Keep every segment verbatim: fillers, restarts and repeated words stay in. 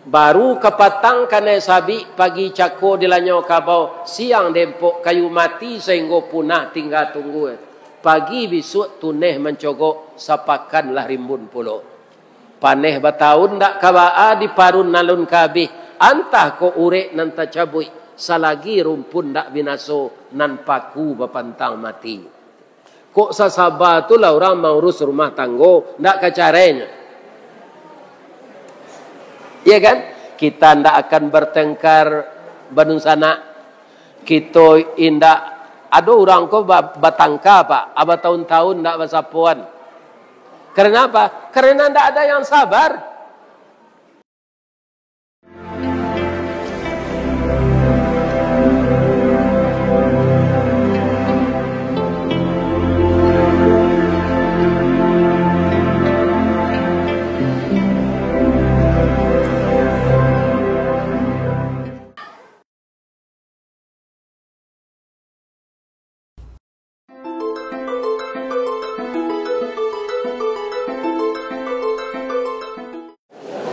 Baru kapatang kanai sabik, pagi cako dilanyau kabau, siang dempok kayu mati, sainggo punah tingga tunggua. Pagi bisuak tuneh mancogok, sapakan lah rimbun pulo. Paneh bataun ndak ka baa, diparun alun ka abih, antah ko urek nan tacabuik, salagi rumpun ndak binaso, nan paku bapantang mati. Kok sasaba tu lah urang maurus rumah tanggo, ndak ka carainyo. Iya kan? Kita ndak akan bertengkar badunsanak. Kito indak, ado urang ko ba-, batangka, Pak, abah tahun-tahun ndak basapoan. Karena apa? Karena ndak ada yang sabar.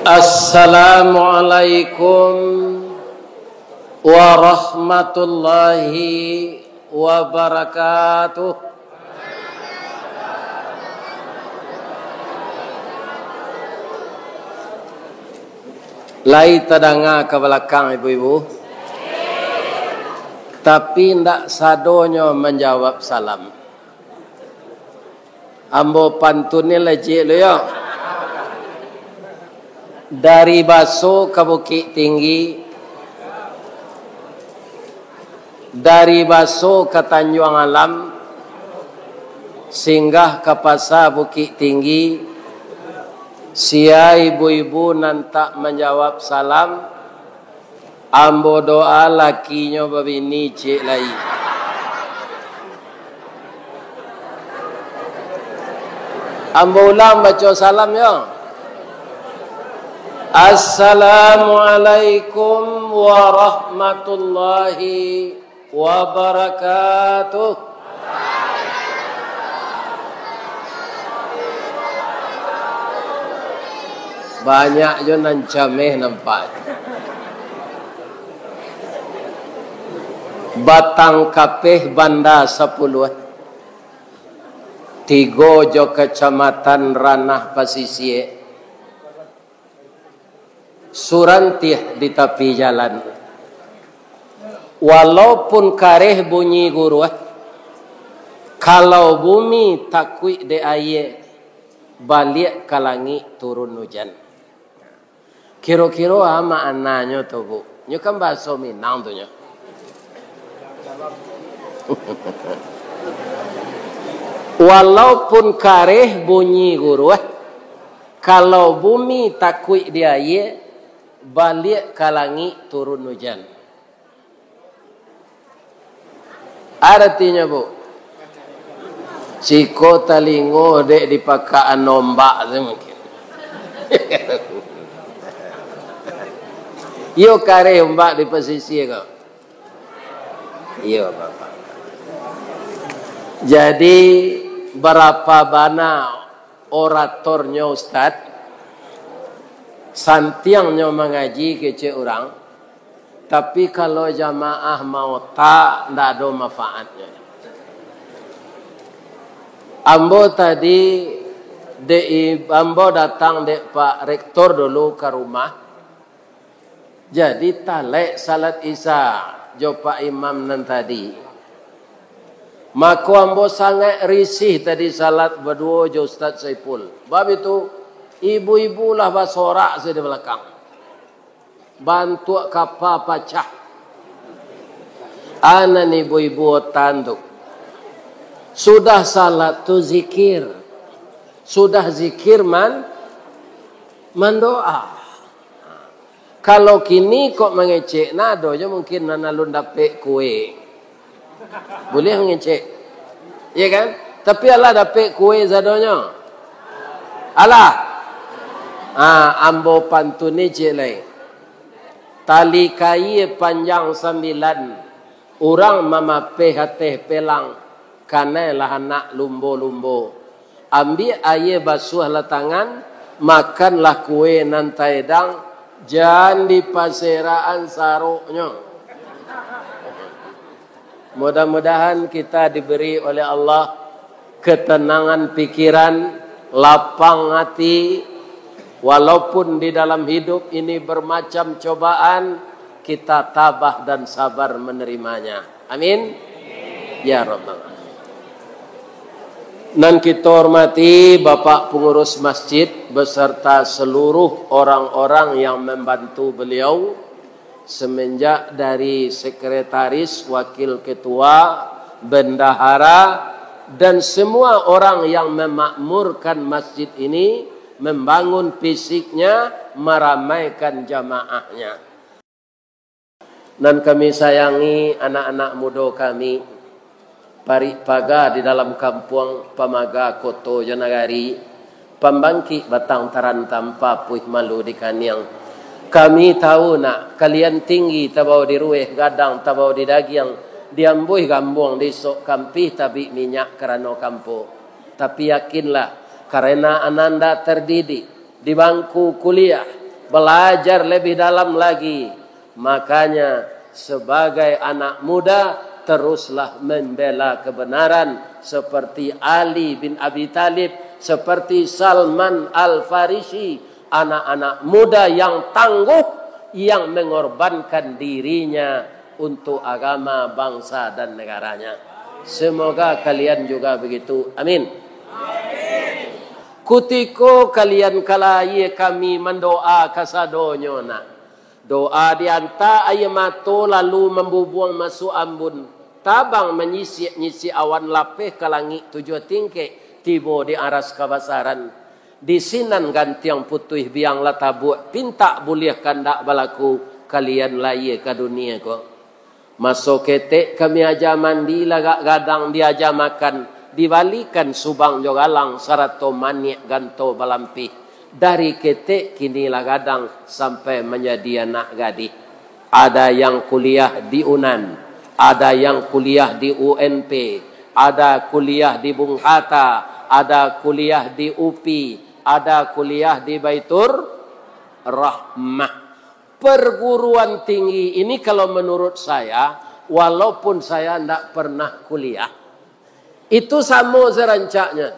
Assalamualaikum warahmatullahi wabarakatuh. Lai tadanga ka balakang, ibu-ibu? Tapi, ndak sadonyo manjawab salam. Ambo pantunin lah ciek lu, yo. Dari Baso ka Bukik Tinggi, dari Baso ka Tanjuang Alam, singgah ka Pasa Bukik Tinggi, sia ibu-ibu nan tak manjawab salam, ambo doa lakinyo babini ciek lai. Ambo ulang baco salam, yo. Assalamualaikum warahmatullahi wabarakatuh. Banyak jo nan cameh nampak. Batang Kapeh Banda Sapuluah, tigo jo Kacamatan Ranah Pasisia, surantih di tapi jalan. Walaupun kareh bunyi guruah, kalau bumi takuik dek aia, baliak ka langik turun ujan. Kiro-kiro a maknanyo tu, Bu? Nyo kan bahaso Minang tu nyo. Walaupun kareh bunyi guruah, kalau bumi takuik di aia, baliak ka langik turun ujan. Aratinyo, Bu, siko talingo dek dipakaan ombak tu mungkin. Iyo, kareh ombak di pasisia ko. Iyo, Bapak. Jadi, barapa bana oratornyo Ustaz, santiangnyo mangaji kecek urang, tapi kalau jamaah maotak, ndak ado manfaatnyo. Ambo tadi, dek i-, ambo datang dek Pak Rektor dulu ka rumah, jadi talek salat Isya jo Pak Imam nan tadi. Mako ambo sangaik risih tadi salat baduo jo Ustaz Saiful. Bab itu, ibu-ibu lah basorak sajo di balakang. Bantuak kapa pacah. Anan ibu-ibu otan tu. Sudah salat tu zikir. Sudah zikir man-, mandoa. Kalau kini kok mangecek, nah, ado jo mungkin nan alun dapek kue. Buliah mangecek. Iya kan? Tapi alah dapek kue sadonyo. Alah. Ah, ambo pantun ni ciek lai. Tali kaia panjang sambilan, urang mamapeh ateh pelang, kanai lah anak lumbo-lumbo. Ambiak aia basuahlah tangan, makanlah kue nan taedang, Jan dipaserakan saroknyo. Mudah-mudahan kita diberi oleh Allah ketenangan pikiran, lapang hati, walaupun di dalam hidup ini bermacam cobaan, kita tabah dan sabar menerimanya. Amin. Ya Rabbal Alamin. Nan kita hormati Bapak Pengurus Masjid beserta seluruh orang-orang yang membantu beliau, semenjak dari sekretaris, wakil ketua, bendahara, dan semua orang yang memakmurkan masjid ini, membangun fisiknya, meramaikan jamaahnya. Nan kami sayangi anak-anak mudo kami, parik paga di dalam kampuang, pamaga koto jo nagari, pambangkik batang tarantang, papuih malu di kaniang. Kami tahu nak, kalian tinggi tabao di rueh, gadang tabao di dagiang, diambuih gambuang di isok, kampih tabik minyak karano kampo. Tapi yakinlah, karena ananda terdidik di bangku kuliah, belajar lebih dalam lagi, makanya sebagai anak muda, teruslah membela kebenaran seperti Ali bin Abi Thalib, seperti Salman Al-Farisi, anak-anak muda yang tangguh, yang mengorbankan dirinya untuk agama, bangsa, dan negaranya. Semoga kalian juga begitu. Amin. Kutiko kalian ka lahia, kami mandoa kasadonyo nak. Doa diantak aia mato, lalu mambubuang masuak ambun. Tabang manyisiak-nyisiak awan, lapeh ka langik tujuah tingkek, tibo di aras kabasaran. Di sinan gantiang putuih, biang lah tabuak, pintak buliah kandak balaku, kalian lahia ka dunia ko. Maso ketek kami aja mandi, lagak gadang diaja makan, dibalikan subang jo galang, sarato maniak ganto balampih. Dari ketek kini lah gadang, sampai manjadi anak gadih. Ada yang kuliah di Unan, ada yang kuliah di U N P, ada kuliah di Bung Hatta, ada kuliah di U P I, ada kuliah di Baitur Rahmah. Perguruan tinggi ini, kalau menurut saya, walaupun saya ndak pernah kuliah, itu samo serancaknya.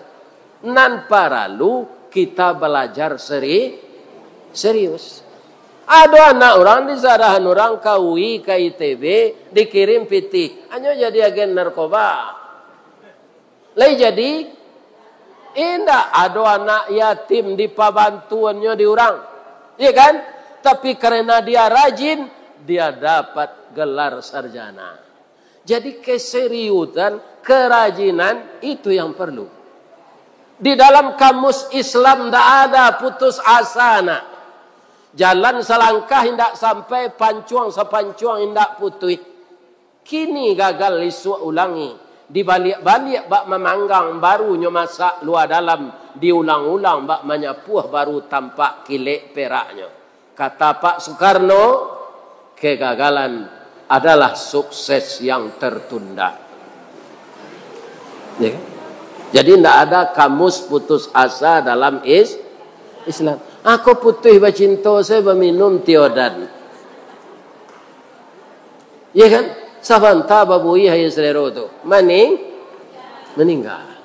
Nan paralu kita belajar seri-, serius. Ado anak urang disarahan urang ka U I, ka I T B, dikirim pitih, hanyo jadi agen narkoba. Lai jadi? Indak. Ado anak yatim dipabantuannyo di urang, iya kan? Tapi karena dia rajin, dia dapat gelar sarjana. Jadi keseriusan, kerajinan itu yang perlu. Di dalam kamus Islam ndak ada putus asa nak. Jalan salangkah indak sampai, pancuang sapancuang indak putuih. Kini gagal, isuak ulangi. Dibaliak-baliak bak mamanggang, baru nyo masak lua dalam. Diulang-ulang bak manyapuah, baru tampak kilek peraknyo. Kata Pak Soekarno, kegagalan adalah sukses yang tertunda. Ya kan? Jadi, ndak ada kamus putus asa dalam is-, Islam. Ako putuih bacinto, saya baminum tiodan. Iya kan? Sabanta babuih aia salero tu. Maning-, maningga.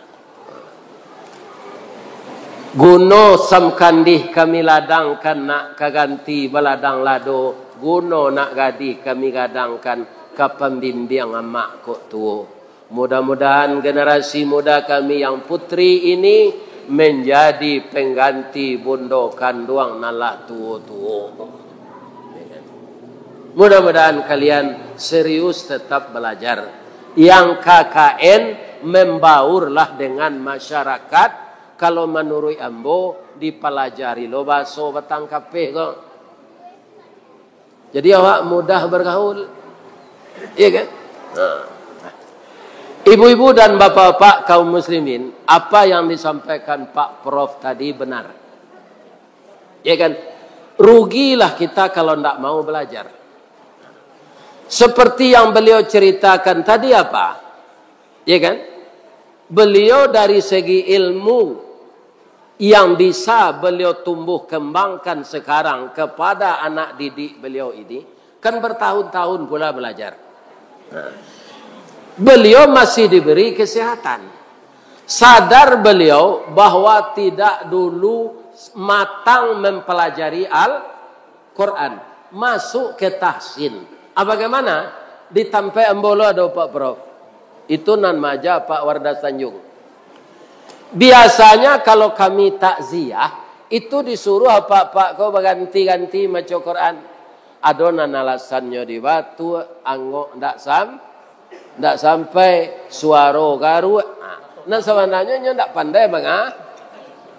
Guno samkandih kami ladangkan, nak ka ganti baladang lado. Guno nak gadih kami gadangkan, ka pambimbiang amak kok tuo. Mudah-mudahan generasi muda kami yang putri ini menjadi pengganti bundo kanduang nan lah tuo-tuo. Mudah-mudahan kalian serius tetap belajar. Yang K K N, membaurlah dengan masyarakat. Kalau manuruik ambo, dipalajari lo baso batang kapeh ko. Jadi awak mudah bergaul. Iya kan? Nah. Ibu-ibu dan bapak-bapak kaum muslimin, apa yang disampaikan Pak Prof tadi benar. Ya kan? Rugilah kita kalau ndak mau belajar. Seperti yang beliau ceritakan tadi apa? Ya kan? Beliau dari segi ilmu yang bisa beliau tumbuh kembangkan sekarang kepada anak didik beliau ini, kan bertahun-tahun pula belajar. Beliau masih diberi kesehatan. Sadar beliau bahwa tidak dulu matang mempelajari Al-Quran. Masuk ke tahsin. Ah, bagaimana? Di tampek ambo lo ado, Pak Prof. Itu nan maaja Pak Wardas Tanjung. Biasanya kalau kami takziah, itu disuruah apak-apak ko baganti-ganti maco Quran. Ado nan alasannyo di batu, angok ndak sam-, ndak sampai, suaro garuak. Ah, nan sabananyo inyo ndak pandai manga-,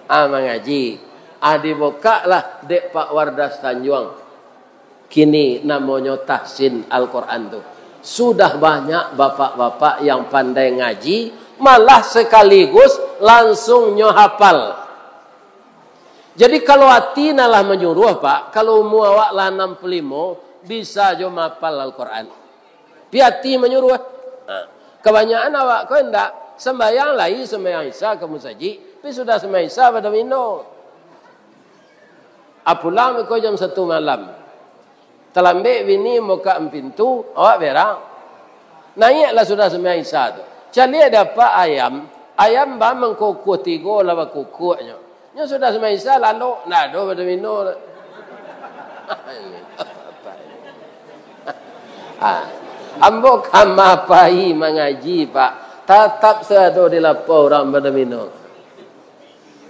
ah, mangaji. Ah, dibukaklah dek Pak Wardas Tanjuang. Kini namonyo tahsin Al-Quran tu. Sudah banyak bapak-bapak yang pandai ngaji, malah sekaligus langsung nyo hafal. Jadi, kalau ati nan lah manyuruah, Pak, kalau umua awak lah anam puluah limo, bisa jo mahafal Al-Quran. Pi ati manyuruah. Ha. Kabanyakan awak ko indak, sambayang lai, sambayang Isya ka musajik, tapi sudah sambayang Isya badomino. Ah, pulang ko jam satu malam. Talambek bini mambukak pintu, awak berang. Naiaklah sudah sambayang Isya tu. Caliak dapek ayam, ayam ba mangkukuah tigo lah bakukuaknyo. Nyo sudah sambayang Isya, lalok, ndak ado badomino. Ah, ambo kama pai mangaji, Pak. Tatap se ado di lapau urang badomino.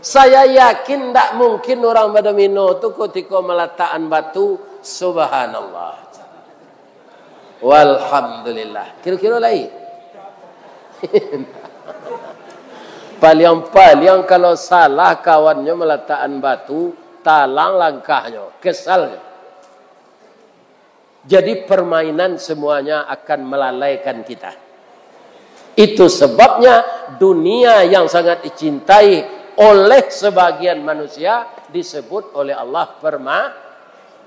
Saya yakin ndak mungkin urang badomino tu kutiko malatakan batu, subhanallah. Walhamdulillah. Kiro-kiro lai. Paliang-paliang kalau salah kawannyo malatakan batu, talang langkahnyo, kesalnyo. Jadi, permainan semuanya akan melalaikan kita. Itu sebabnya dunia yang sangat dicintai oleh sebagian manusia disebut oleh Allah perma-,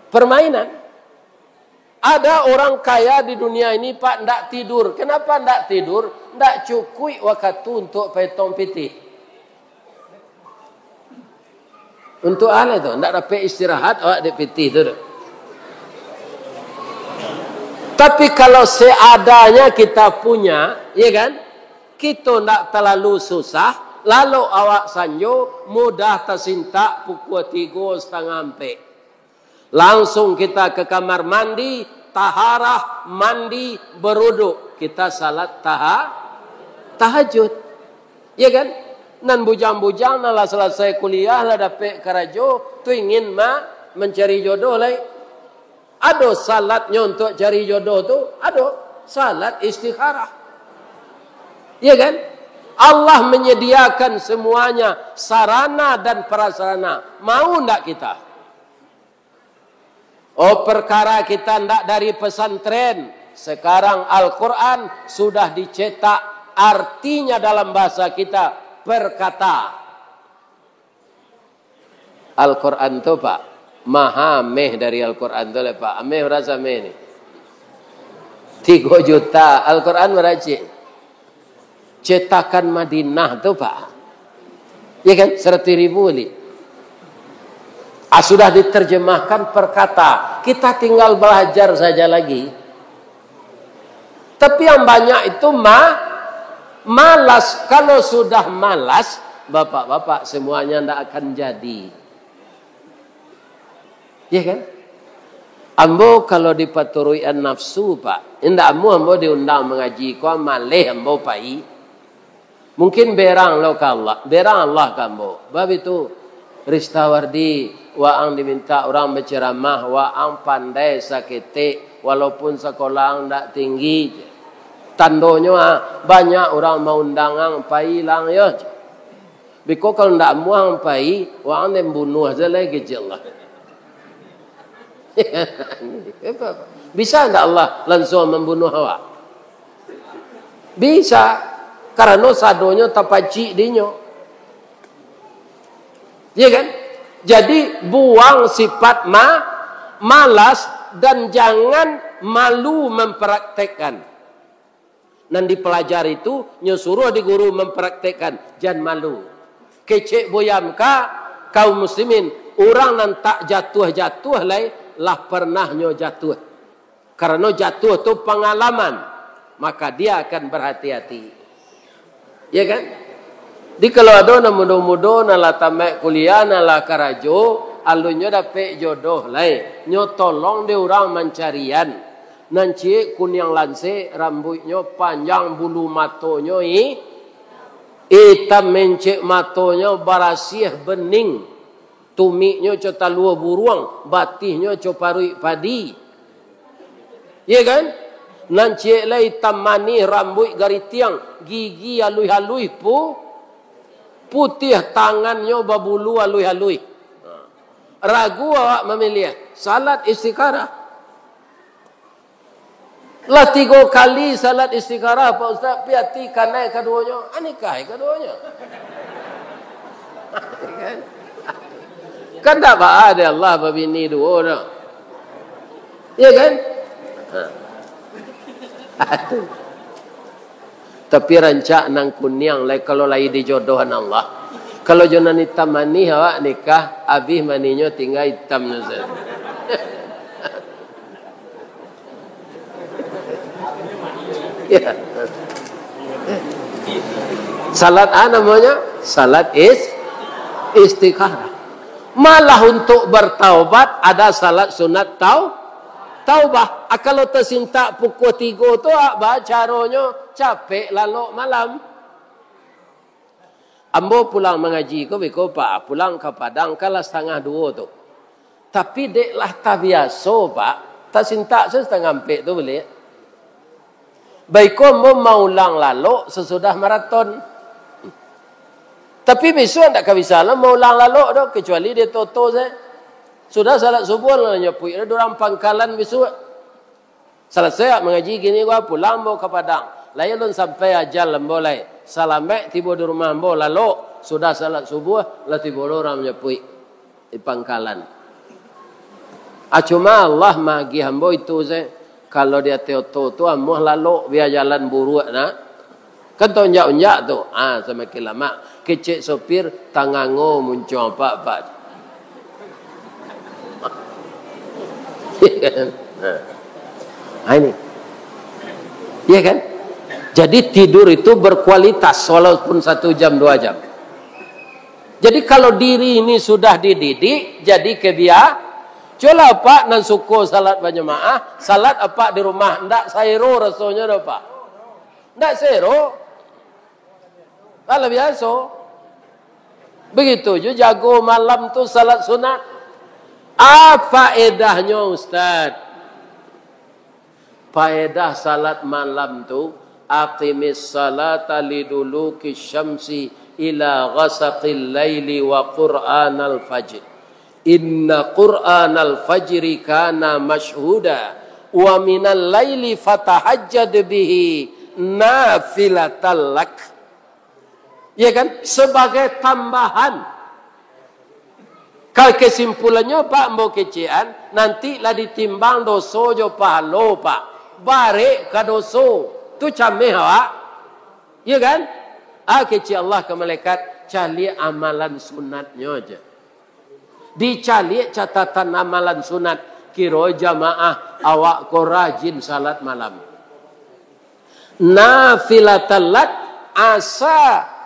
permainan. Ada orang kaya di dunia ini, Pak, ndak tidur. Kenapa ndak tidur? Ndak cukuik wakatu untuk petong pitih. Untuk alah tu, ndak dapek istirahat awak dek pitih tu doh. Tapi kalau seadanya kita punya, ya kan? Kito ndak talalu susah, lalok awak sanjo, mudah tasintak pukua tigo satangah ampek. Langsung kita ke kamar mandi, taharah, mandi, beruduk, kita salat taha-, tahajud. Ya kan? Nan bujang-bujang, nan lah salasai kuliah, lah dapek karajo, tu ingin ma-, mancari jodoh lai. Ado salatnyo untuak cari jodoh tu? Ado. Salat istikharah. Ya kan? Allah menyediakan semuanya, sarana dan prasarana. Mau ndak kita? Oh, perkara kita ndak dari pesantren. Sekarang Al-Quran sudah dicetak, artinya dalam bahasa kita, perkata. Al-Quran tu, Pak, maha ameh dari Al-Quran tu lai, Pak. Ameh bara ameh ni? Tigo juta. Al-Quran bara ciek? Cetakan Madinah tu, Pak. Ya kan? Seratus ribu bali. Ah, sudah diterjemahkan per kata. Kita tinggal belajar saja lagi. Tapi yang banyak itu ma-, malas. Kalau sudah malas, bapak-bapak, semuanya ndak akan jadi. Ya kan? Ambo kalau dipaturuikan nafsu, Pak, indak amuah ambo diundang mangaji, ko maleh ambo pai. Mungkin berang lo ka Allah, berang Allah ka ambo. Bab itu, Ristawardi, waang diminta urang baceramah, waang pandai saketek, walaupun sakolah ang ndak tinggi. Tandonyo, ah, banyak urang maundang ang, pai lang yo. Biko kalau ndak amuah ang pai, waang den bunuah se lai kecek Allah. Bisa ndak Allah langsung mambunuah awak? Bisa, karano sadonyo tapacik dinyo. Ya kan? Jadi, buang sifat ma-, malas dan jangan malu mempraktekkan. Nan dipelajari tu, nyo suruah di guru mempraktekkan, jan malu. Kecek Buya Hamka, kaum muslimin, urang nan tak jatuah-jatuah lai, lah parnah nyo jatuah. Karano jatuah tu pangalaman, maka dia akan berhati-hati. Ya kan? Jadi kalau ado nan mudo-mudo, nan lah tamaik kuliah, nan lah karajo, alunnyo dapek jodoh lai, nyo tolong dek urang mancarian. Nan ciek kuniang lansek, rambuiknyo panjang, bulu matonyo i-, itam mencek, matonyo barasiah bening, tumiknyo co talua buruang, batihnyo co paruik padi. Iya kan? Nan ciek lai itam manih, rambuik garitiang, gigi aluih-aluih, pu-, putiah, tangannyo babulu aluih-aluih. Ragu awak mamiliah, salat istikharah. Lah tigo kali salat istikharah, Pak Ustaz, pi ati kanai kaduonyo, ah, nikah kaduonyo. Kan tak baa dek Allah babini duo tu. Iya kan? Ha. Aduh. Tapi rancak nan kuniang lai, kalau lai dijodohan Allah. Kalau jo nan itam manih awak nikah, abih manihnyo tingga itam tu sajo. Ya. Salat a namonyo? Salat is-, istikharah. Malah untuk bertaubat ada salat sunat tau-, taubah. A, kalau tasintak pukua tigo tu, a, ba caronyo capek lalok malam. Ambo pulang mangaji ko beko, Pak, pulang ka Padang kan lah satangah duo tu. Tapi dek lah tabiaso, Pak, tasintak se satangah ampek tu buliah. Baiko ambo maulang lalok sasudah maraton. Tapi bisuak ndak ka bisa lah maulang lalok doh, kecuali di oto-oto se. Sudah salat subuah lah nyapuik, ado urang pangkalan bisuak. Salasai mangaji kini ko, pulang ambo ka Padang. Lai alun sampai ajal ambo lai. Salamaik tibo di rumah ambo, lalok, sudah salat subuah, lah tibo lo urang manyapuik di pangkalan. A, cuma Allah maagiah ambo itu se. Kalau di ateh oto tu, amuah lalok, bia jalan buruak nak. Kan taunjak-unjak tu. Ah, samakin lamak. Kecek sopir, tangango muncuang apak-apak. Iya kan? Nah. Ah, ini. Iya kan? Jadi tidur itu berkualitas walaupun satu jam, dua jam. Jadi kalau diri ini sudah dididik, jadi kebia-, cubolah apak nan suko salat bajamaah, salat apak di rumah, ndak saero rasonyo doh, Pak. Ndak sero. Alah biaso. Begitu ju jago malam tu salat sunat. A faedahnyo, Ustaz? Faedah salat malam tu, aqimis salata liduluki syamsi ila ghasaqil laili wa qur'anal fajr. Inna qur'anal fajri kana masyhuda, wa minal laili fatahajjad bihi nafilatan lak. Ya kan? Sebagai tambahan. Ka-, kesimpulannyo, Pak, ambo kecekan, nanti lah ditimbang doso jo pahalo, Pak. Barek ka doso. Tu cameh awak. Ya kan? Ah, kecek Allah ka malaikat, caliak amalan sunatnyo aja. Dicaliak catatan amalan sunat, kiro jamaah awak ko rajin salat malam. Nafilatan lak asa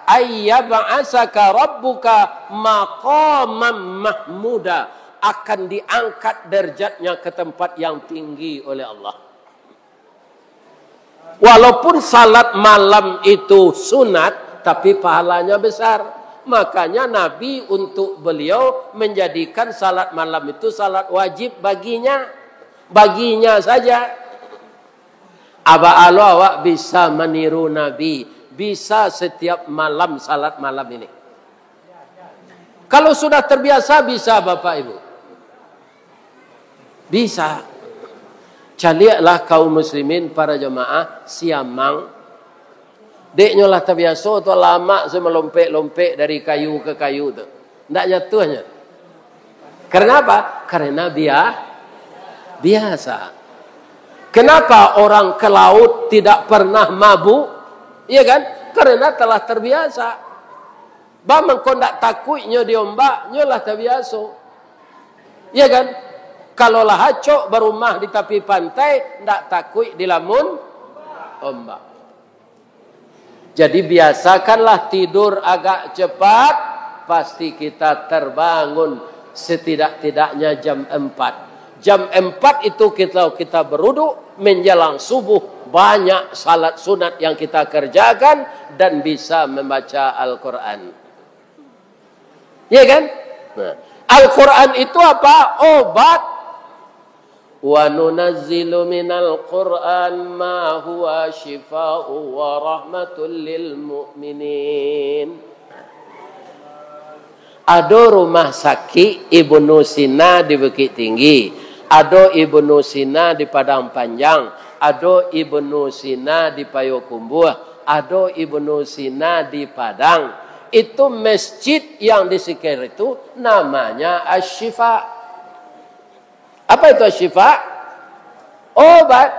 ayyab'asaka rabbuka maqamam mahmuda, akan diangkat derajatnya ke tempat yang tinggi oleh Allah. Walaupun salat malam itu sunat, tapi pahalanya besar. Makanya Nabi untuk beliau menjadikan salat malam itu salat wajib baginya. Baginya saja. Aba alo awak bisa maniru Nabi, bisa setiap malam salat malam ini. Kalau sudah terbiasa, bisa, Bapak Ibu. Bisa. Caliaklah kaum muslimin, para jamaah, siamang. Deknyo lah tabiaso tu, lamak se malompek-lompek dari kayu ka kayu tu. Ndak jatuahnyo. Karena apa? Karena bia-, biasa. Kenapa orang ke laut tidak pernah mabuk? Iya kan? Karena telah terbiasa. Ba mangko ndak takuiknyo di ombak, nyo lah tabiaso. Iya kan? Kalau lah acok barumah di tapi pantai, ndak takuik dilamun ombak. Jadi biasakanlah tidur agak cepat, pasti kita terbangun setidak-tidaknya jam empat. Jam empat itu kita, kita beruduk, menjelang subuh, banyak salat sunat yang kita kerjakan dan bisa membaca Al-Quran. Iya kan? Nah, Al-Quran itu apa? Obat. "Wa nunazzilu minal Qur'an ma huwa syifa'u wa rahmatul lil mu'minin." Ado rumah sakik Ibnu Sina di Bukittinggi, ado Ibnu Sina di Padang Panjang, ado Ibnu Sina di Payokumbuah, ado Ibnu Sina di Padang. Itu masjid yang di Sikir itu namanya Asy-Syifa. Apa itu Asy-Syifa? Obat.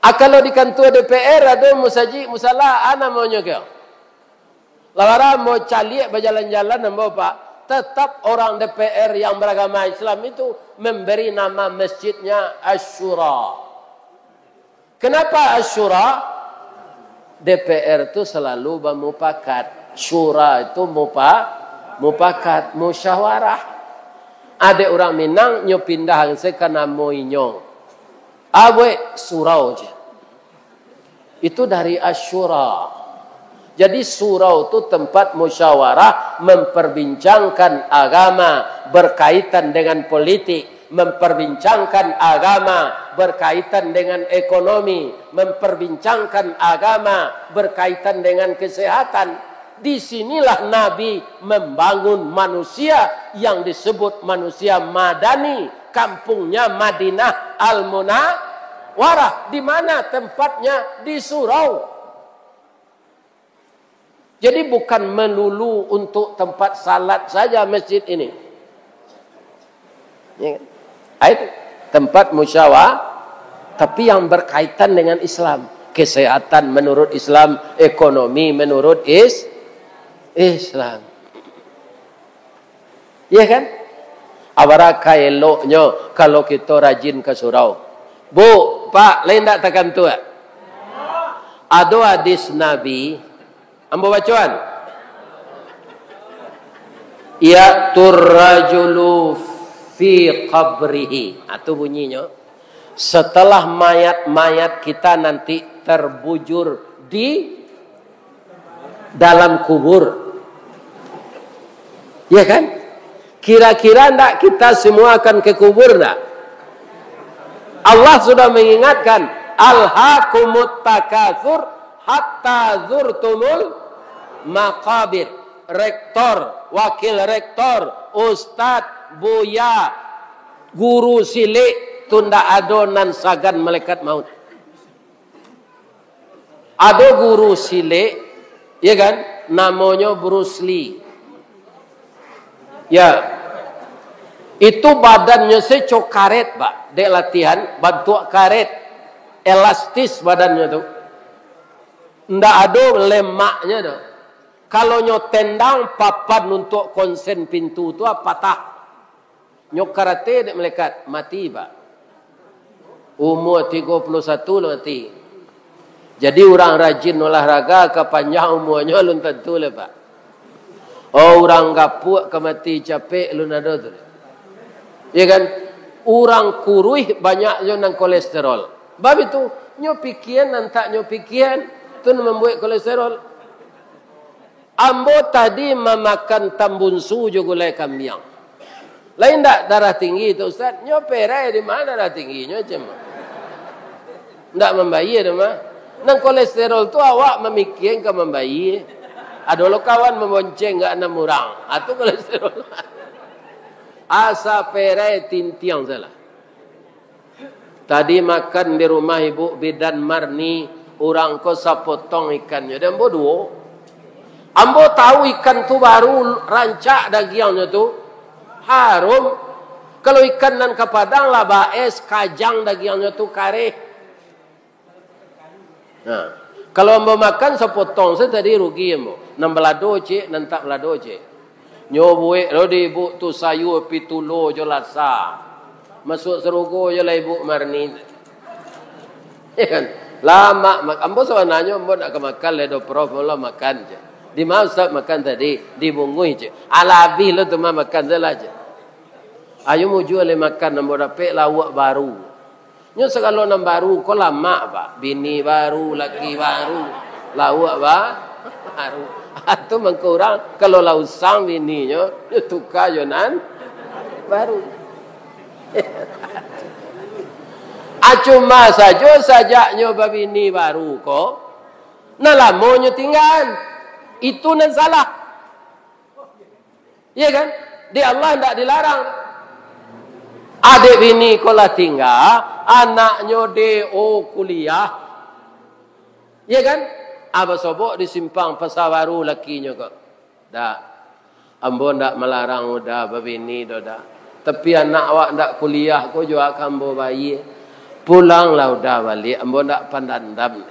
Ah, kalau di kantua D P R ado musajik, musala, a namonyo kio? Lah bara ambo caliak bajalan-jalan ambo, Pak. Tetap orang D P R yang beragama Islam itu memberi nama masjidnya Asy-Syura. Kenapa Asy-Syura? D P R tu selalu bamupakat. Syura itu mupa-, mupakat, musyawarah. Adek urang Minang, nyo pindah se ka namo inyo. Abuek surau je. Itu dari Asy-Syura. Jadi surau tu tempat musyawarah, memperbincangkan agama berkaitan dengan politik, memperbincangkan agama berkaitan dengan ekonomi, memperbincangkan agama berkaitan dengan kesehatan. Di sinilah Nabi membangun manusia yang disebut manusia madani, kampungnya Madinah Al-Munawwarah. Di mana tempatnya? Di surau. Jadi bukan melulu untuk tempat salat saja masjid ini. Ya kan? Ah, itu tempat musyawarah, tapi yang berkaitan dengan Islam. Kesehatan menurut Islam, ekonomi menurut is-, Islam. Iya kan? Abaraka eloknyo kalau kito rajin ka surau. Bu, Pak, lai ndak takantua? Ado hadis Nabi, ambo bacoan. "Ya'tur rajulu fi qabrihi." Ah, tu bunyinyo. Setelah mayat-mayat kita nanti terbujur di dalam kubur. Ya kan? Kira-kira ndak kita semua akan ke kubur ndak? Allah sudah mengingatkan, "Alhakumut takatsur hatta zurtumul maqabir." Rektor, wakil rektor, ustad, buya, guru silik, tu ndak ado nan sagan malaikat maut. Ado guru silik, ya kan, namonyo Bruce Lee. Ya. Itu badannyo se co karet, Pak. Dek latihan, bantuak karet. Elastis badannyo tu. Ndak ado lemaknyo doh. Kalau nyo tendang, papan untuak konsen pintu tu, ah, patah. Nyo karate dek malaikat, mati, Pak. Umua tigo puluah satu lah mati. Jadi, urang rajin olahraga, ka panjang umuanyo, alun tantu lah, Pak. Oh, urang gapuak ka mati capek, alun ado tu. Ya kan? Urang kuruih banyak jo nan kolesterol. Bab itu, nyo pikian, nan tak nyo pikian, tu nan mambuek kolesterol. Ambo tadi mamakan tambunsu jo gulai kambiang. Lai ndak darah tinggi tu, Ustaz? Nyo perai di ma darah tingginyo, cem? Ndak mambayia tu mah. Nan kolesterol tu awak mamikian ka mambayia. Ado lo kawan mabonceng ka anam urang. Ah, tu kolesterol. Asa perai tintiang salah. Tadi makan di rumah Ibu Bidan Marni, urang ko sapotong ikannyo, dek ambo duo. Ambo tahu ikan tu baru rancak dagiangnyo tu, harum. Kalau ikan nan ka Padang lah baes, kajang dagiangnyo tu, kareh. Nah, kalau ambo makan sapotong sajo tadi, rugi ambo. Nan balado ciek, nan tak balado ciek. Nyo buek lo di ibuk tu sayua pitulo jo lasa. Masuak sarugo jo lah ibuk Marni. Ya kan? Lamak mak-, ambo sabananyo ambo nak ka makan lai do prof, ambo lah makan ciek. Di ma Ustaz makan tadi? Di Bunguih ciek. Alah abih lo tu mah makan sajolah ciek. Ayo mujua lai makan, ambo dapek lauak baru. Nyo sagalo nan baru ko lamak, Pak. Bini baru, laki baru, lauak ba-, baru. Atu mangko urang, kalau lah usang bininyo, nyo tuka jo nan baru. Ah, cuma sajo sajak nyo babini baru ko, nan lamo nyo tinggaan. Itu nan salah. Iya kan? Di Allah ndak dilarang. Adek bini ko lah tingga, anaknyo D O kuliah. Iya kan? Abah sobok di simpang Pasar Baru lakinyo ko. Dak. Ambo ndak malarang Uda babini do dak. Tapi anak awak ndak kuliah ko juo ka ambo bayia. Pulanglah Uda baliak, ambo ndak pandandam.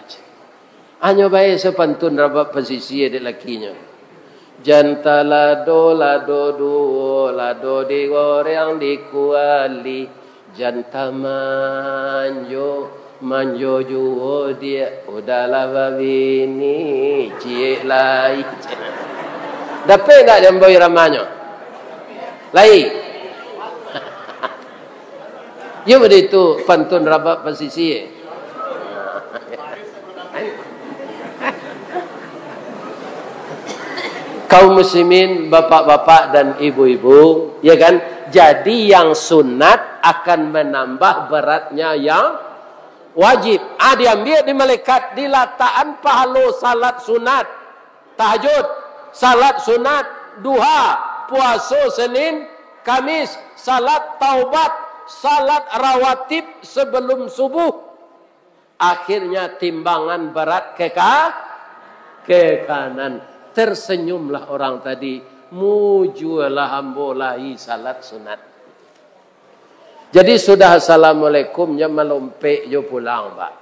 Hanyo bae sapantun rabab pasisia dek lakinyo. Jan talado, lado duo, lado digoreng di kuali. Jan tamanjo, manjo juo diak, Uda lah babini, ciek lai. Dapek ndak di ambo iramanyo? Lai. Iyo baitu pantun rabab pasisia. Kaum muslimin, bapak-bapak dan ibu-ibu, ya kan? Jadi yang sunat akan menambah beratnya yang wajib. Ah, diambiak di malaikat, dilatakan pahalo salat sunat, tahajud, salat sunat, duha, puaso Senin, Kamis, salat taubat, salat rawatib sebelum subuh. Akhirnya timbangan berat ke ka-, ke kanan. Tersenyumlah orang tadi, mujualah ambo lai salat sunat. Jadi sudah assalamualaikum, nyo malompek jo pulang, Pak.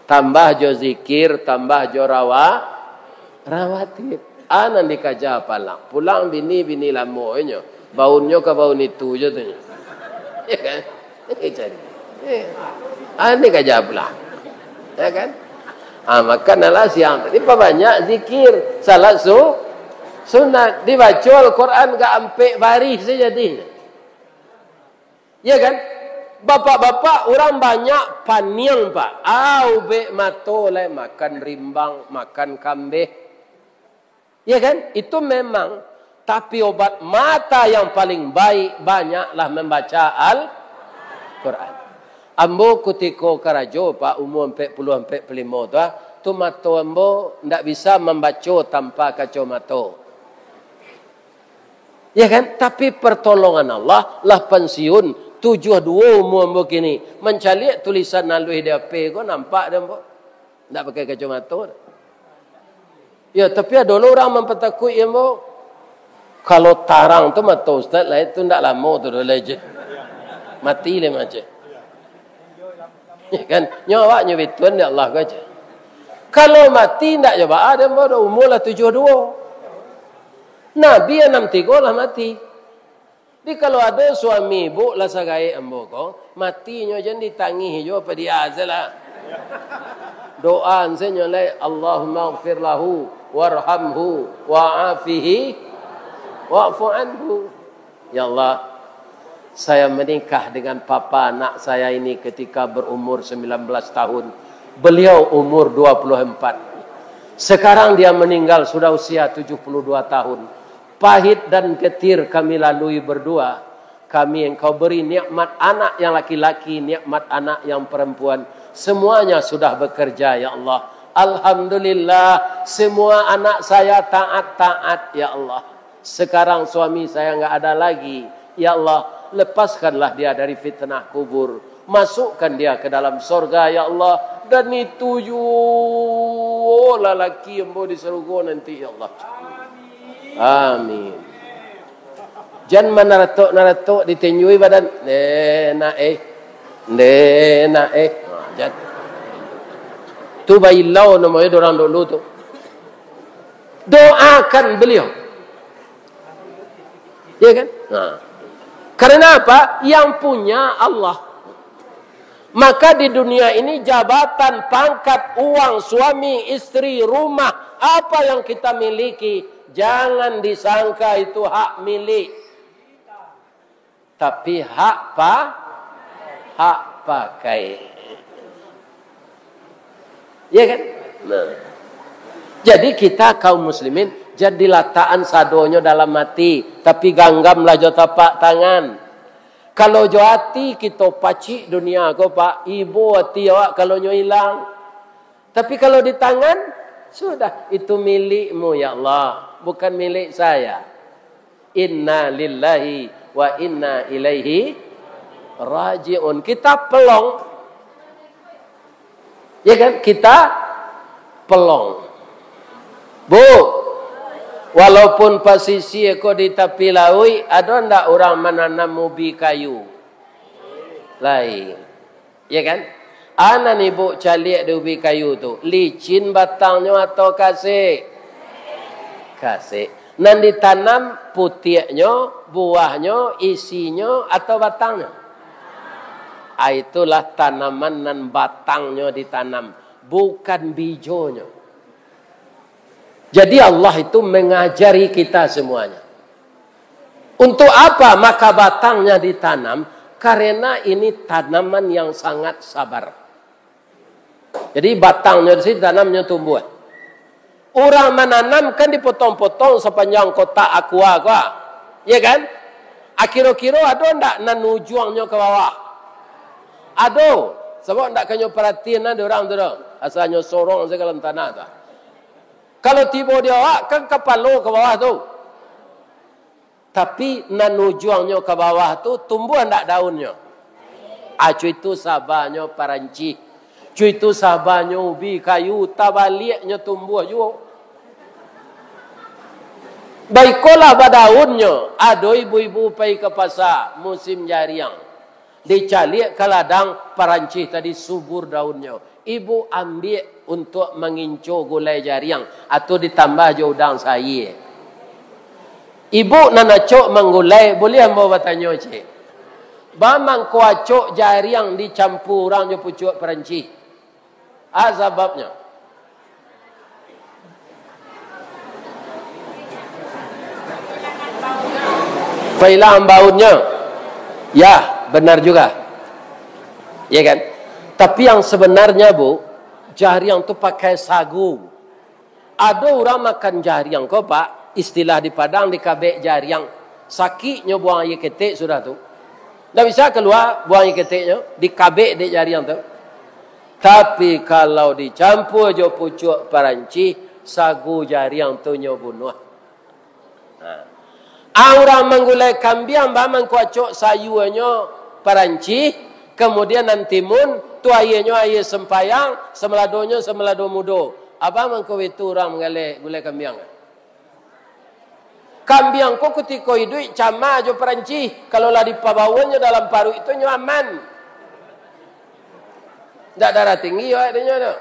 Tambah jo zikir, tambah jo rawa-, rawatib. Ah, nan dikaja pulang. Pulang bini, bini lamo nyo. Baunnyo ka baun itu jo tu nyo. Ya kan? Eh, cari. Eh. Ah, ni kaja pulang. Ya kan? Ah, makan lah siang tadi, pabanyak zikir. Salat su-, sunat. Dibaco Al-Quran ka ampek barih sajo jadinyo. Ya kan? Bapak-bapak, urang banyak paniang, Pak. Ah, ubek mato lai, makan rimbang, makan kambeh. Ya kan? Itu memang. Tapi obat mata yang paling baik, banyaklah membaca Al-Quran. Ambo kutiko karajo, Pak, umua ampek puluah, ampek puluah limo tu, ah, tu mato ambo ndak bisa mambaco tanpa kacomato. Ya kan? Tapi pertolongan Allah, lah pensiun, tujuah duo umua ambo kini. Mancaliak tulisan aluih di H P ko, nampak dek ambo. Ndak pakai kacomato. Ya, tapi ado lo urang mampatakuik ambo. Kalau tarang tu mato ustaz lai, tu ndak lamo tu doh lai je. Mati lai macam. Ya kan? Nyo awak nyo bituan dek Allah ko aja. Kalau mati ndak jo baa dek ambo doh, umua lah tujuah duo. Nabi anam tigo lah mati. Jadi kalau ado suami ibuk lah sagaek ambo ko, mati nyo jan ditangih jo, apa dia sajolah. Doa se nyo lai, "Allahumma ighfir lahu, warhamhu, wa'afihi, wa'fu anhu." Ya Allah, saya menikah dengan papa anak saya ini ketika berumur sembilan belas tahun. Beliau umur dua puluh empat. Sekarang dia meninggal sudah usia tujuh puluh dua tahun. Pahit dan getir kami lalui berdua. Kami Engkau beri nikmat anak yang laki-laki, nikmat anak yang perempuan. Semuanya sudah bekerja, ya Allah. Alhamdulillah, semua anak saya taat-taat, ya Allah. Sekarang suami saya nggak ada lagi. Ya Allah, lepaskanlah dia dari fitnah kubur. Masukkan dia ke dalam sorga, ya Allah. Dan itu juo lah laki ambo di sarugo nanti, ya Allah. Amin. Jan manaratok-naratok, ditinjui badan. Ndenak, eh. Ndenak, eh. Ha, jan. Tu bailau namonyo dek urang dulu tu. Doakan beliau. Ya kan? Nah. Karena apa? Yang punya Allah. Maka di dunia ini jabatan, pangkat, uang, suami, istri, rumah, apa yang kita miliki, jangan disangka itu hak milik. Tapi hak pa-, hak pakai. Ya kan? Nah. Jadi kita kaum muslimin, jadi latakan sadonyo dalam hati, tapi ganggamlah jo tapak tangan. Kalau jo hati kito pacik dunia ko, Pak, ibo hati awak kalau nyo ilang. Tapi kalau di tangan, sudah, itu milikmu, ya Allah, bukan milik saya. Inna lillahi wa inna ilaihi raji'un. Kita pelong. Ya kan? Kita pelong. Bu, walaupun pasisia ko di tapi lauik, ado ndak urang mananam ubi kayu? Lai. Ya kan? Anan ibu caliak di ubi kayu tu, licin batangnyo atau kasek? Kasek. Nan ditanam putiaknyo, buahnyo, isinyo, atau batangnyo? Ah, itulah tanaman nan batangnyo ditanam, bukan bijonyo. Jadi Allah itu mengajari kita semuanya. Untuk apa maka batangnya ditanam? Karena ini tanaman yang sangat sabar. Jadi batangnyo di situ, tanamnyo tumbuh. Urang mananam kan dipotong-potong sapanjang kotak aqua ko, ya kan? Akiro-kiro ado ndak nan ujuangnyo ka bawah? Ado, sabab ndak kanyo paratian ado urang tu doh. Asanyo sorong sajo dalam tanah tu. Kalau tibo di awak, kan kapalo ka bawah tu. Tapi nan ujuangnyo ka bawah tu, tumbuah ndak daunnyo? Ah, co itu sabanyo parancih. Co itu sabanyo ubi kayu, tabaliaknyo tumbuah juo. Baikolah badaunnyo, ado ibu-ibu pai ka pasa, musim jariang. Dicaliak ka ladang, parancih tadi subur daunnyo. Ibu ambiak untuak manginco gulai jariang, atau ditambah jo udang sayie. Ibu nan acok manggulai, buliah ambo batanyo, cek? Ba mangko acok jariang dicampua urang jo pucuak parancih? A sababnyo? Pailang baunnyo. Ya, benar juga. Ya kan? Tapi yang sebenarnya, Bu, jariang tu pakai sagu. Ado urang makan jariang ko, Pak, istilah di Padang, dikabek jariang. Sakiknyo buang aia ketek sudah tu. Ndak bisa kalua buang aia keteknyo, dikabek dek jariang tu. Tapi kalau dicampua jo pucuak parancih, sagu jariang tu nyo bunuah. Ha. Ah, urang manggulai kambiang, ba mangko acok sayuanyo parancih, kamudian nan timun, tu aianyo aia sampayang, sambaladonyo sambalado mudo. A ba mangko itu urang manggaleh gulai kambiang. Kambiang ko kutiko iduik camah jo parancih, kalau lah dipabawonyo dalam paruik tu, nyo aman. Ndak darah tinggi awak dinyo tu.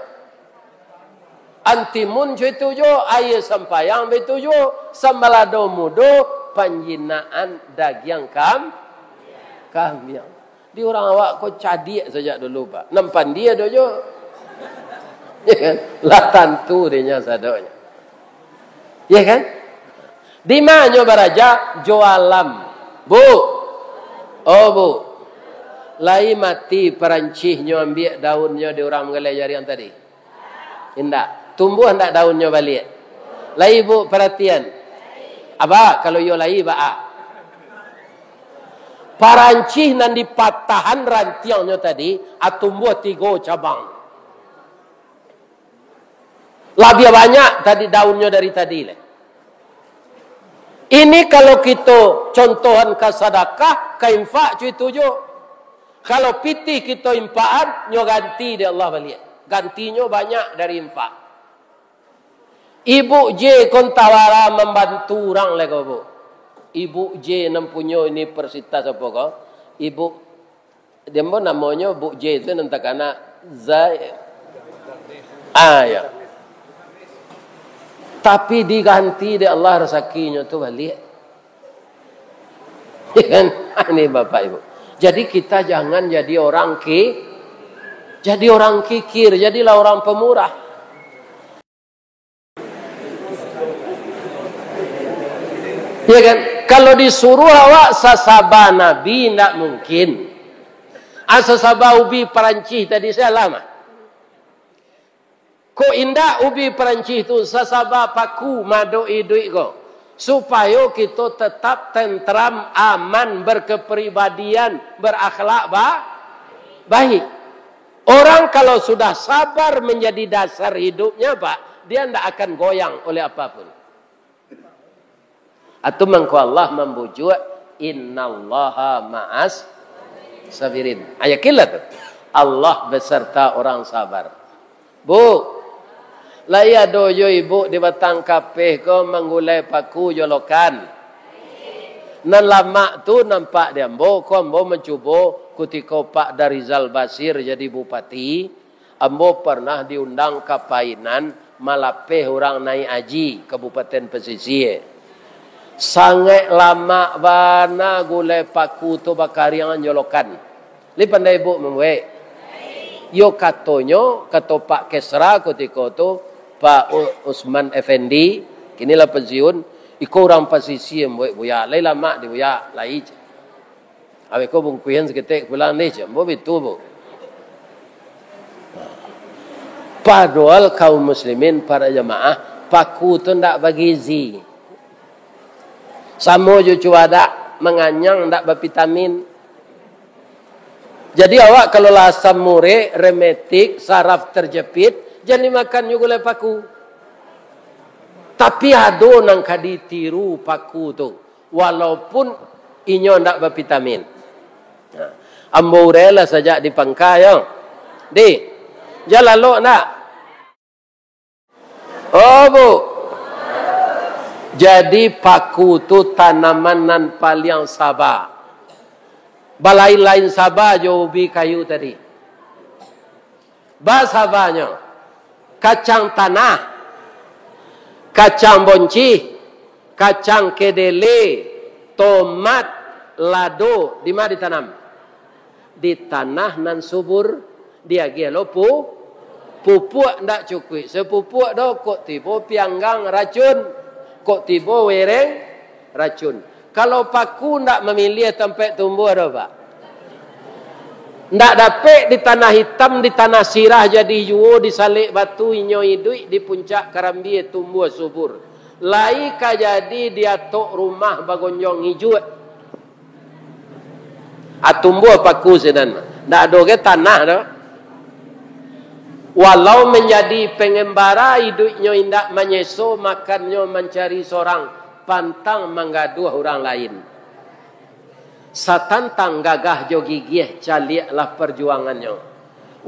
Antimun co itu juo, aia sampayang baitu juo, sambalado mudo, panjinaan dagiang kam-, kambiang. Di urang awak ko cadiak sajak dulu, Pak. Nan pandia do juo. Ya kan? Lah tantu dinyo sadonyo. Ya kan? Di manyo baraja? Jo alam. Bu. Oh, Bu. Lai mati parancihnyo ambiak daunnyo di urang manggaleh jariang tadi? Indak. Tumbuah ndak daunnyo baliak? Lai, Bu, paratian. Aba, kalau iyo lai, baa? Parancih nan dipatahan rantiangnyo tadi, a tumbuah tigo cabang. Labiah banyak tadi daunnyo dari tadi lai. Ini kalau kito contohan ka sadakah, ka infak, co itu juo. Kalau pitih kito infakan, nyo ganti dek Allah baliak. Gantinyo banyak dari infak. Ibuk J ko antah bara mambantu urang lai ko, Bu. Ibuk J nan punyo universitas apo ko? Ibuk, di ambo namonyo Buk J tu nan takana Zai-, ah, ya. Tapi diganti dek Allah rasakinyo tu baliak. Ya kan? Ini Bapak Ibu. Jadi kita jangan jadi orang ki-, jadi orang kikir, jadilah orang pemurah. Ya kan? Kalau disuruh awak sasaba Nabi, ndak mungkin. Ah, sasaba ubi Perancis tadi, salah mah. Kok indak ubi Perancis tu, sasaba paku mado iduik ko, supayo kito tetap tenteram, aman, berkepribadian, berakhlak ba-, baik. Orang kalau sudah sabar menjadi dasar hidupnya, Pak, dia ndak akan goyang oleh apapun. Atau mangko Allah mambujuak, "Innallaha ma'as sabirin." Ah, yakinlah tu. Allah beserta orang sabar. Bu, lai ado jo ibu di Batang Kapeh ko manggulai paku jolokan. Nan lamak tu nampak di ambo, ko ambo mancubo kutiko Pak Darizal Basir jadi bupati. Ambo parnah diundang ka Painan, malapeh urang naiak aji Kabupaten Pasisia. Sangaik lamak bana gulai paku tu bakariang jolokan. Lai pandai ibu mambuek? Yo katonyo, kato Pak Kesra kutiko tu, Pak U-, Usman Effendi, kini lah pensiun, iko urang Pasisia mambuek buya, lai lamak di buya, lai. Awak ko bungkuihan saketek pulang deh, cek. Ambo bitu, Bu. Padohal kaum muslimin, para jamaah, paku tu ndak bagizi. Samo jo cuadak, manganyang ndak bavitamin. Jadi awak kalau lah asam urek, rematik, saraf terjepit, jan dimakan jo gulai paku. Tapi ado nan ka ditiru paku tu. Walaupun inyo ndak bavitamin. Nah, ambo urailah sajak di pangka, yo. Di, jan lalok ndak? Oh, Bu. Jadi, paku tu tanaman nan paliang saba. Balain-lain saba jo ubi kayu tadi. Basabanyo, kacang tanah, kacang boncih, kacang kedele, tomat, lado, di ma ditanam? Di tanah nan subur, diagiah lo pu-, pupuak ndak cukuik sapupuak doh, kok tibo pianggang racun, kok tibo wereng racun. Kalau paku ndak mamiliah tampek tumbuah doh, Pak. Ndak dapek di tanah itam, di tanah sirah jadi juo, di salek batu inyo iduik, di puncak karambia tumbuah subur. Lai ka jadi di atok rumah bagonjong ijuak. Ah, tumbuah paku sinan. Ndak ado ge tanah doh. Walau manjadi pangambara, iduiknyo indak manyeso, makannyo mancari sorang, pantang manggaduah urang lain. Satantang gagah jo gigiah, caliaklah parjuangannyo.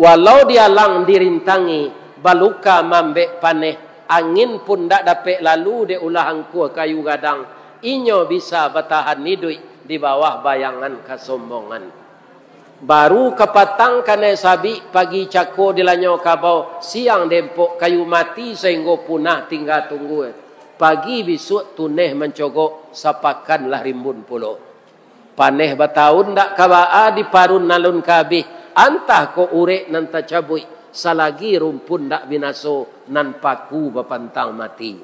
Walau dialang dirintangi, baluka maambek paneh, angin pun ndak dapek lalu dek ulah angkuah kayu gadang, inyo bisa batahan iduik di bawah bayangan kasombongan. Baru kapatang kanai sabik, pagi cako dilanyau kabau, siang dempok kayu mati, sainggo punah tingga tunggua. Pagi bisuak tuneh mancogok, sapakan lah rimbun pulo. Paneh batahun ndak ka baa, diparun alun ka abih, antah kok urek nan tacabuik, salagi rumpun ndak binaso, nan paku bapantang mati.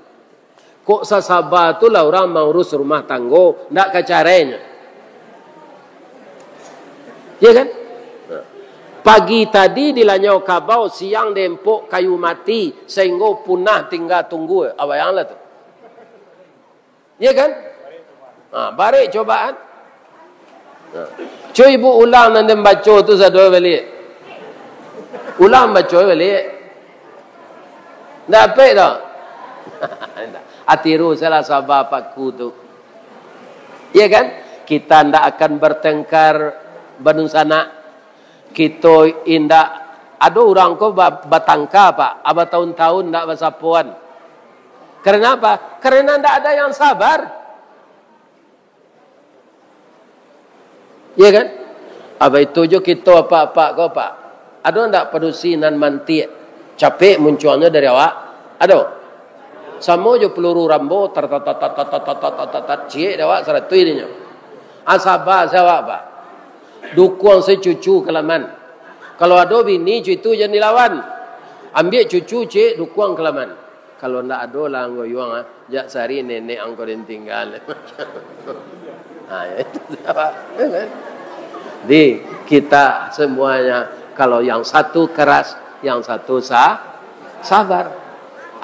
Kok sasaba tu lah urang maurus rumah tanggo, ndak ka carainyo. Ya kan? Pagi tadi dilanyau kabau, siang dempok kayu mati, sainggo punah tingga tunggua. Abayanglah tu. Ya kan? Ha, barek cobaan. Ha. Cuy, ibu ulang nan den baco tu sadua baliak. Ulang baco baliak. Ndak dapek doh. Atiru salah saba paku tu. Ya kan? Kita ndak akan bertengkar badunsanak. Kito indak, ado urang ko ba-, batangka, Pak, a, batahun-tahun ndak basapoan. Karena apa? Karena ndak ada yang sabar. Ya kan? Apa itu jo kito apak-apak ko, Pak. Ado ndak padusi nan mantiak, capek muncuangnyo dari awak? Ado? Samo jo peluru Rambo, tar, tar, tar, tar, tar, tar, tar, tar, tar, ciek dek awak saratuih dinyo. Ah, saba se awak, Pak. Dukuang se cucu ka laman. Kalau ado bini, cucu jan dilawan. Ambiak cucu, ciek, dukuang ka laman. Kalau ndak ado lah anggo yuang, ah, jak sari nenek angko den tingga. Ha, ya itu, Pak. Ya kan? Jadi, kita semuanya, kalau yang satu keras, yang satu sa-, sabar.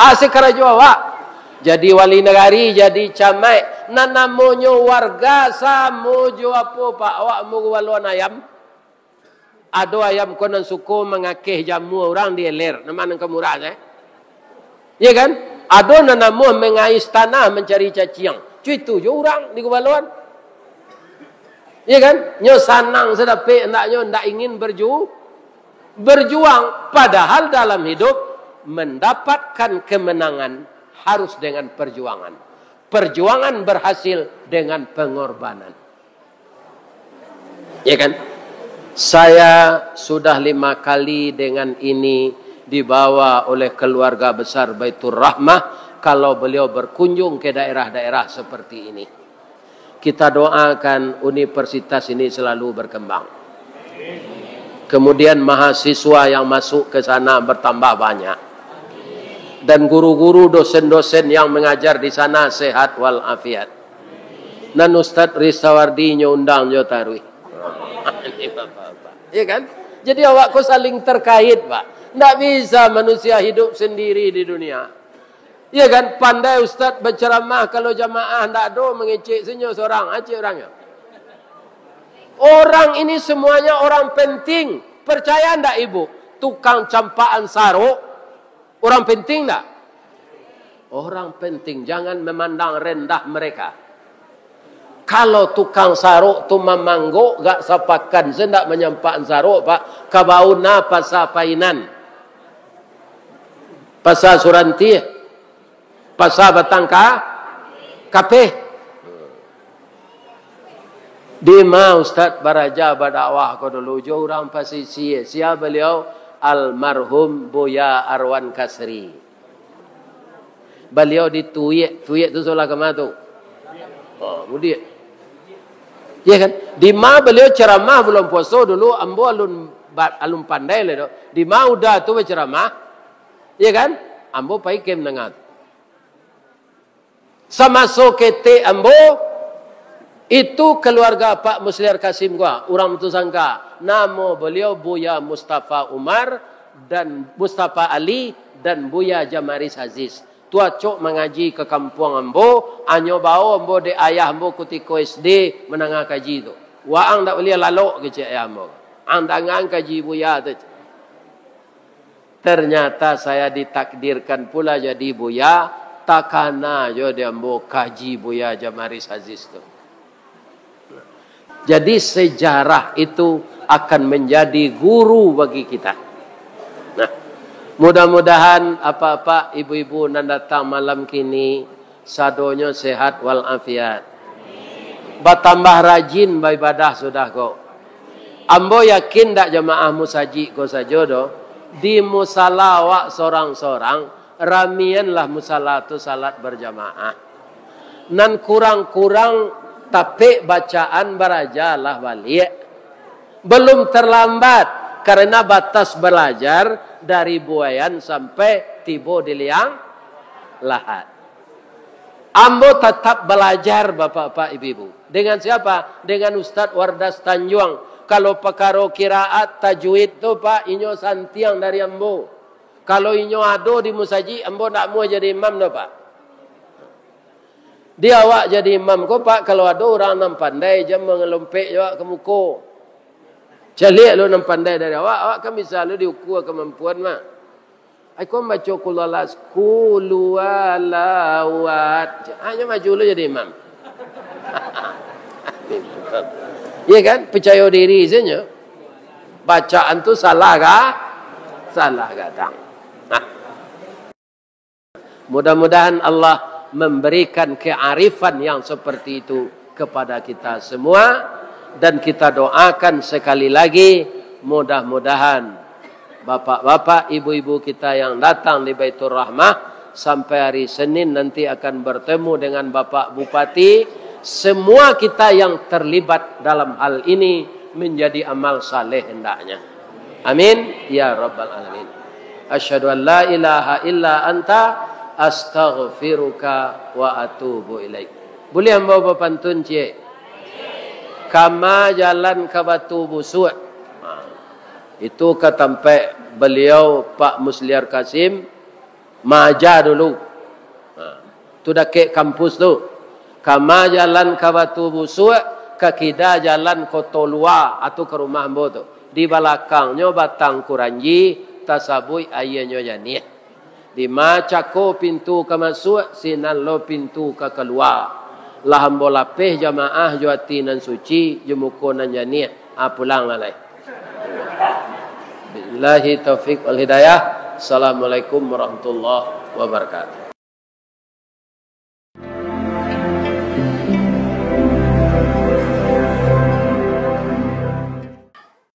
Ah, si karajo awak. Jadi wali nagari, jadi camaik. Nan namonyo warga samo jo apo, Pak? Awak ambo gubaluan ayam. Ado ayam ko nan suko mangakeh jamua urang di eler. Nama nan ka murah, eh? Ya kan? Ado nan namuah mangais tanah mancari caciang. Cuitu jo urang di gubaluan. Ya kan? Nyo sanang sadapek andaknyo, ndak ingin berju-, berjuang. Padahal dalam hidup, mendapatkan kemenangan harus dengan perjuangan. Perjuangan berhasil dengan pengorbanan. Ya kan? Saya sudah lima kali dengan ini dibawa oleh keluarga besar Baitur Rahmah kalau beliau berkunjung ke daerah-daerah seperti ini. Kita doakan universitas ini selalu berkembang. Kemudian mahasiswa yang masuk ke sana bertambah banyak. Dan guru-guru, dosen-dosen yang mengajar di sana sehat walafiat. Nan Ustaz Ristawardi nyo undang jo taruih. Ini bapak-bapak. Ya kan? Jadi awak ko saling terkait, Pak. Ndak bisa manusia hidup sendiri di dunia. Ya kan? Pandai ustaz bacaramah, kalau jamaah ndak ado, mangecek se nyo sorang, acik urang nyo. Orang ini semuanya orang penting. Percaya ndak ibu? Tukang campakan sarok, orang penting ndak? Orang penting, jangan memandang rendah mereka. Kalau tukang sarok tu mamanggok, gak sapakan se ndak manyampakan sarok, Pak, ka bauna Pasa Painan, Pasa Suranti, Pasa Batang Ka-, Kapeh. Di ma Ustaz baraja badakwah ko dulu, jo urang pasisia. Sia baliau? Almarhum Buya Arwan Kasri. Baliau di Tuik. Tuik tu sabalah kama tu? Oh, Mudiak. Ya kan? Di ma baliau ceramah bulan puaso dulu, ambo alun ba-, alun pandai lai do. Di ma Uda tu baceramah, ya kan? Ambo pai ka mandanga tu. Samaso ketek ambo, itu keluarga Pak Musliar Kasim ko, urang Batusangka. Namo baliau Buya Mustafa Umar dan Mustafa Ali dan Buya Jamaris Aziz. Tu acok mangaji ka kampuang ambo, anyo bao ambo dek ayah ambo kutiko S D mandanga kaji tu. Waang ndak buliah lalok, kecek ayah ambo. Ang dangaan kaji Buya tu. Ternyata saya ditakdirkan pula jadi buya, takana jo di ambo kaji Buya Jamaris Aziz tu. Jadi sejarah itu akan menjadi guru bagi kita. Nah, mudah-mudahan apak-apak, ibu-ibu nan datang malam kini, sadonyo sehat walafiat. Batambah rajin baibadah sudah ko. Ambo yakin dak jamaah musajik ko sajo doh, di musala awak sorang-sorang, ramianlah musala tu salat berjamaah. Nan kurang-kurang tapek bacaan barajalah baliak. Belum terlambat, karena batas belajar dari buaian sampai tibo di liang lahat. Ambo tatap balajar, bapak-bapak, ibu-ibu. Dengan siapa? Dengan Ustaz Wardas Tanjuang. Kalau pakaro kiraat, tajwid tu, Pak, inyo santiang dari ambo. Kalau inyo ado di musajik, ambo ndak amuah jadi imam doh, Pak. Di awak jadi imam ko, Pak, kalau ado urang nan pandai, jan mangalompek jo awak ka muko. Caliak lo nan pandai dari awak, awak kan bisa lo diukua kamampuan mah. Ai ko mambaco Qul huwallah, Qul huwallahu ahad. Hanyo maju lo jadi imam. Iya kan? Picayo diri sajo. Bacaan tu salah ka? Salah gadang. Nah. Mudah-mudahan Allah memberikan kearifan yang seperti itu kepada kita semua, dan kita doakan sekali lagi, mudah-mudahan bapak-bapak, ibu-ibu kita yang datang di Baitur Rahmah Sampai hari Senin nanti akan bertemu dengan Bapak Bupati. Semua kita yang terlibat dalam hal ini menjadi amal saleh hendaknya. Amin ya rabbal alamin. Asyhadu an la ilaha illa anta, astaghfiruka wa atubu ilaik. Buliah ambo bapantun ciek? Kama jalan ka Batu Busuak. Ha. Itu ka tampek baliau Pak Musliar Kasim maaja dulu. Ha. Tu dakek kampus tu. Kama jalan ka Batu Busuak, ka kida jalan Koto Lua, atau ka rumah ambo tu. Di balakangnyo batang kuranji, tasabuik aianyo janiah. Dima cako pintu ka masuak, sinan lo pintu ka kalua. Lah ambo lapeh jamaah jo ati nan suci, jo muko nan janiah. Ah, pulang lah lai. Billahi taufik wal hidayah. Assalamualaikum warahmatullahi wabarakatuh.